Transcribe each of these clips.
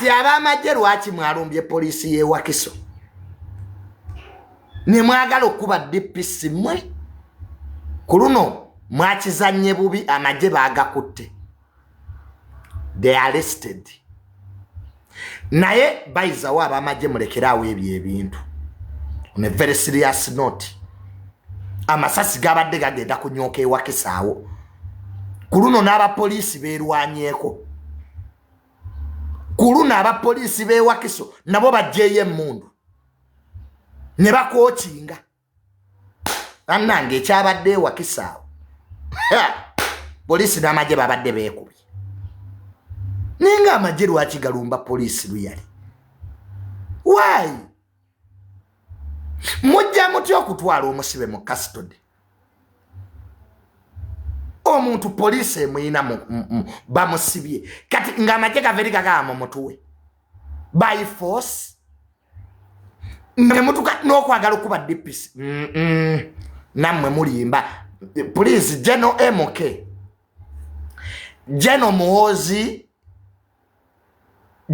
Kati ab'amagye lwaki mwalumbye poliisi y'e Wakiso ne mwagala okukuba DPC mmwe? Ku luno mwakizannye bubi, amagye baagakutte, they arrested. Naye bayizawo ab'amagye, mulekeraawo ebyo ebintu. On a very serious note, amasasi gabadde gagenda kunyooka e Wakiso awo. Ku luno n'abapoliisi beerwanyeeko. Ku luno abapoliisi b'e Wakiso nabo baggyeyo emmundu ne bakookinga. Bannange, ekyabadde e Wakiso awo, poliisi n'amagye babadde beekubye. Naye nga amagye lwaki galumba poliisi luyali? Why? Mujja mutya okutwala omusibe mu custody? Omuntu poliisi emuyina, bamusibye, kati ng'amagye gaveri gagamba mumutuwe by force, nemutuka n'okwagala okuba DPC. Nammwe mulimba. Please, General MK, General Muhoozi,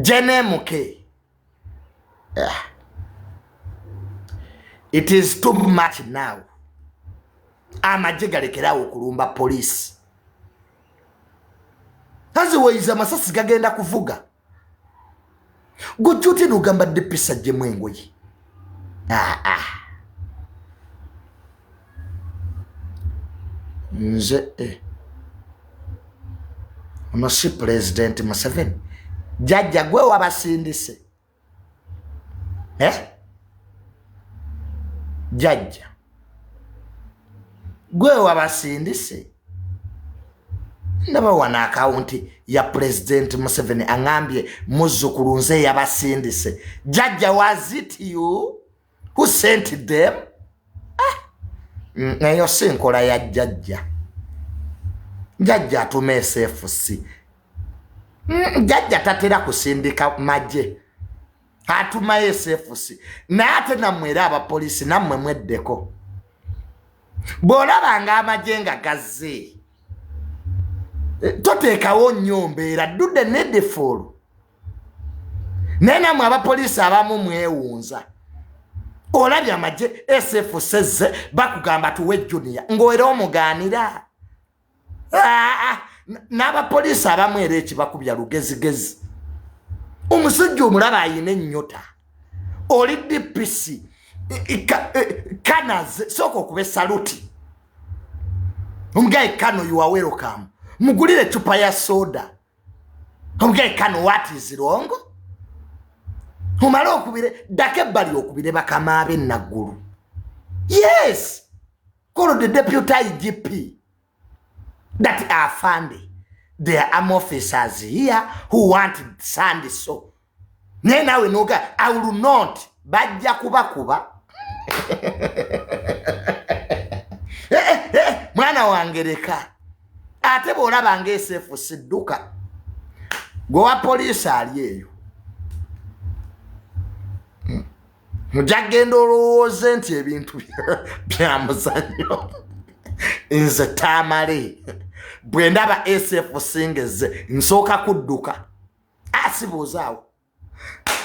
General MK, it is too much now. Amagye galekerawo okulumba poliisi. Otherwise amasasi gagenda kuvuga. Gojja otya nogamba DPC ajjemu engoye? Aa, nze ono si Pulezidenti Museveni. Jjajja, gwe wabasindise, eh? Jjajja, gwe wabasindise. Ndaba wano akawunti ya Pulezidenti Museveni, aŋambye muzzukulu nze yabasindise. Jjajja, was it you who sent them? Ah! Eyo si nkola ya jjajja. Jjajja atuma SFC. Jjajja tatera kusindika magye, atumayo SFC. Naye ate nammwe era abapoliisi, nammwe mweddeko. Bw'olabanga amagye nga gazze, toteekawo nnyo mbeera, do the needful. Naye nammwe abapoliisi abamu mwewunza. Olabye amagye SFC zze, bakugamba tuwe Junior, ng'era omugaanira. Ah, n'abapoliisi abamu era ekibakubya lugezigezi. Omusajja omulaba ayina ennyota, oli DPC kanaze, sooka okuba saluti, omugaye kano, you are welcome, mugulire ecupa ya soda. Omugaye kano, what is wrong? Omale okubire ddako ebbali, okubire bakama be naggulu. Yes, call the deputy IGP that afande, there are army officers here who want sand. So naye naawe noga, I will not, bajja kubakuba. Eh, eh, mwana wange leka. Ate bw'olaba nga SFC, dduka. Gwe wa poliisi ali eyo, mujja kgenda olowooze nti ebintu bya muzannyo. Nze Tamale, bwe ndaba SFC ngezze, nsooka kudduka, asibuuzaawo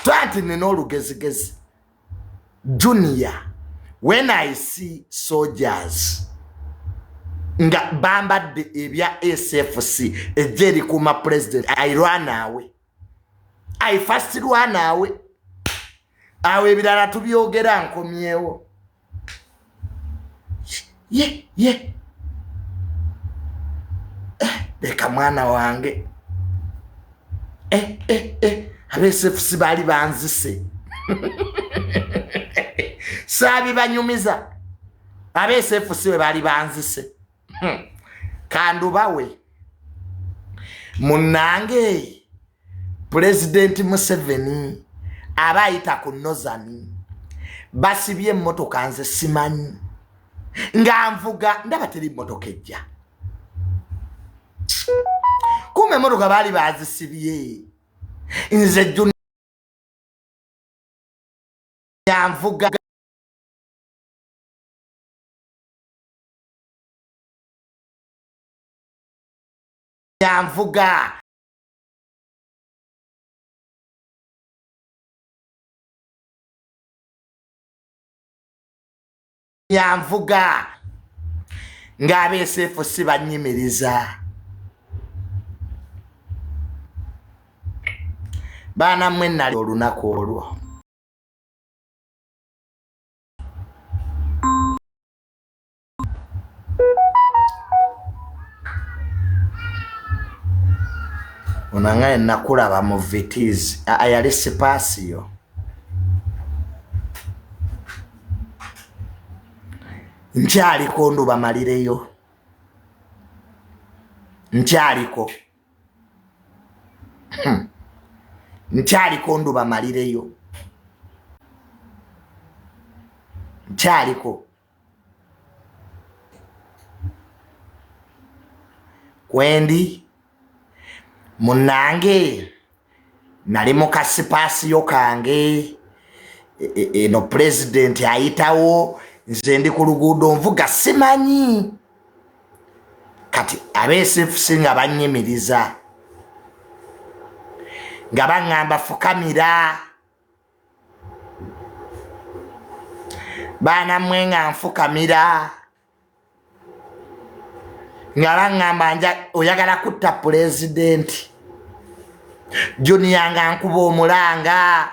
twanti nina olugezigezi. Junior, when I see soldiers nga bambadde ebya SFC, ejja erikuuma president, I run away. I first run away. Awo ebirala tubyogera nkomyewo. Ye ye, leka mwana wange. Eh, abe SFC baali banzise, saabibanyumiza. Abe SFC we baali banzise. Kandubawe munnange, Pulezidenti Museveni aba ayita ku Nozani, basibye emmotoka. Nze simanyi nga nvuga, ndaba teri mmotoka ejja. Kumbe emmotoka baali bazisibye. Nze Junior nvuga nvuga. Yanvuga ng'abeeseefu si bannyimiriza. Baana mmwe nali olunaku olwo. Onangaye nakulaba mu Vitiz, yali sipaasiyo. Nkyaliko ndubamalireyo, nkyaliko nkyaliko ndubamalireyo, nkyaliko kwendi munange. Nali mu kasipaasiyo kange, eno pulezidenti ayitawo, nze ndi ku luguudo nvuga simanyi. Kati abeesifusi nga bannyimiriza nga baŋŋamba fukamira. Baana mmwe nga nfukamira nga baŋŋamba oyagala kutta pulezidenti. Junior nga nkuba omulanga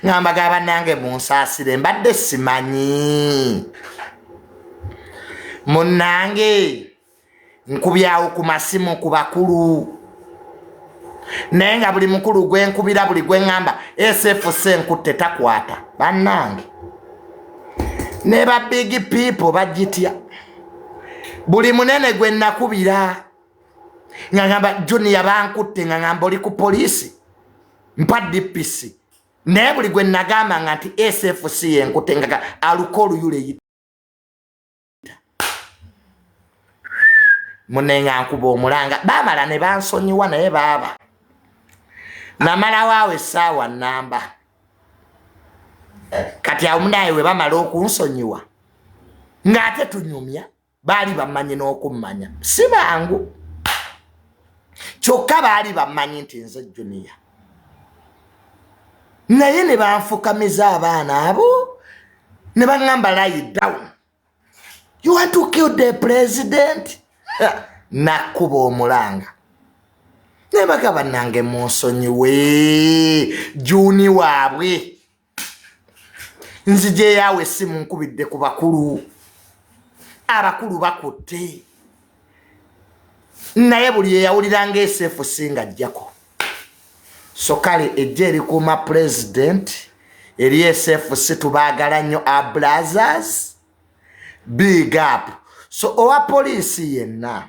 ŋŋamba ga bannange munsaasire mbadde simanyi. Munnange nkubyawo ku masimu ku bakulu, naye nga buli mukulu gwe nkubira, buli gwe ŋŋamba SFC nkutte takwata. Bannange ne ba big people bagitya. Buli munene gwe nakubira nga ŋŋamba Junior bankutte, nga ŋŋamba oli ku poliisi mpa DPC, naye buli gwe nagamba nga nti SFC yenkutte nga aluka oluyula eyita mune nga nkuba omulanga. Baamala ne bansonyiwa, naye baaba namalawo awo essaawa nnamba. Kati awo munaye we bamala okunsonyiwa ng'ate tunyumya, baali bamanyi n'okummanya si bangu, kyokka baali bamanyi nti nze Junior, naye ne banfukamiza abaana abo ne baŋŋamba lie down, you want to kill the president. Nakkuba omulanga ne bagaba nange munsonyiwe Juni waabwe. Nzijeyawo essimu nkubidde ku bakulu, abakulu bakutte, naye buli eyawuliranga SFC nga ajjako. So kale ejja erikuuma pulezidenti eri SFC, tubaagala nnyo abrazers, big up. So owa poliisi yenna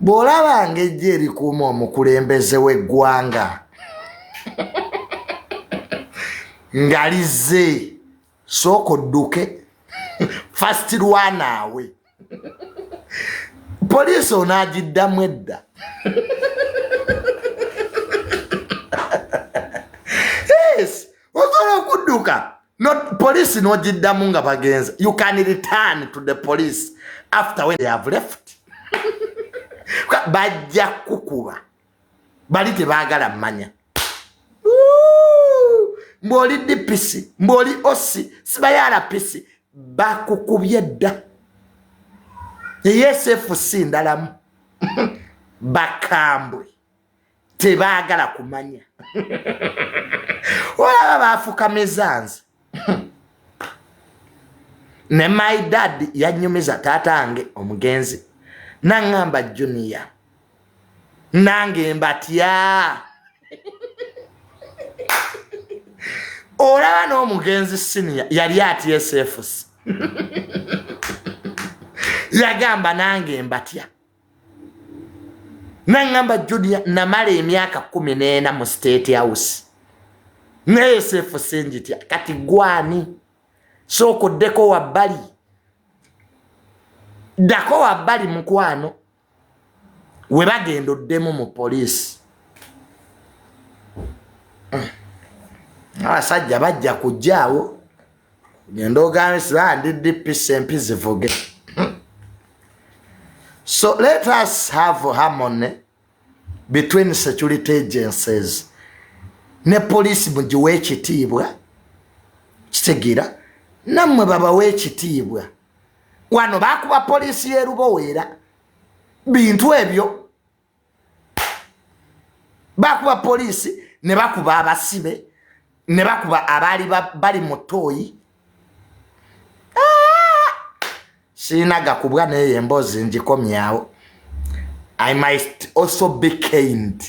bw'olabanga ejja erikuuma omukulembeze w'eggwanga nga lizze, sooka odduke fast, lwanaawe poliisi onaagiddamu edda. Yes, osobola okudduka poliisi n'ogiddamu nga bagenze. You can return to the police after when they have left. Bajja kukuba, bali tebaagala mmanya mbw'oli DPC, mbw'oli OC, sibaye RPC, bakukubye dda. SFC ndalamu bakambwe, tebaagala kumanya. Olaba baafukamiza nze ne my dad yanyumiza, taatange omugenzi naŋŋamba Junior nange mbatya. Olaba n'omugenzi senior yali atya SFC, yagamba nange mbatya. Naŋŋamba Junior namala emyaka 14 mu State House naye SFC njitya, kati gwani? Sooka oddeko wabbali, ddako wabbali mukwano, we bagenda oddemu mu poliisi. Abasajja bajja kujjaawo genda ogambe siba ndi DPC empi zivuge. So let us have harmony between security agencies ne poliisi, mugiwe ekitiibwa. Okitegeera, nammwe babawe ekitiibwa. Wano bakuba poliisi y'eruboweera bintu ebyo, bakuba poliisi ne bakuba abasibe ne bakuba abaali bali mu ttooyi. Ah! Sirina gakubwa, naye emboozi ngikomyawo. I might also be caned.